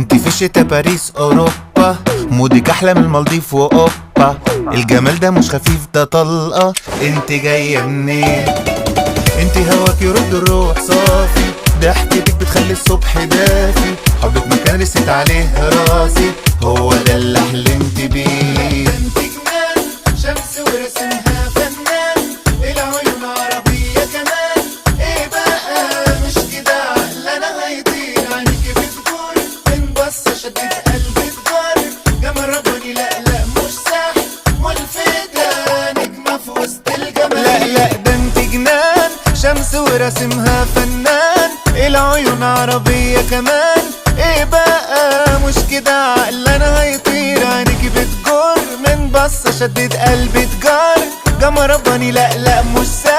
انت في شتا باريس اوروبا، مودك احلى من المالديف واوبا. الجمال ده مش خفيف ده طلقه، انت جاية منين؟ انت هواك يرد الروح صافي، ضحكتك بتخلي الصبح دافي، حبك مكان رست عليه راسي، هو ده اللي حلمت بيه. انت جنان شمس ورسمها فنان، العيون عربية كمان، ايه بقى مش كده عقلنا هيطير، عينيكي بتجر من بصة شدت قلبي تجر، جمال رباني لا لا مش سهل، ملفتة نجمة في وسط الجمال. لا لا ده انت جنان شمس ورسمها فنان، العيون عربية كمان، ايه بقى مش كده عقلنا هيطير، عينيكي بتجر من بصة شدت قلبي تجر، جمال رباني لا لا مش سهل.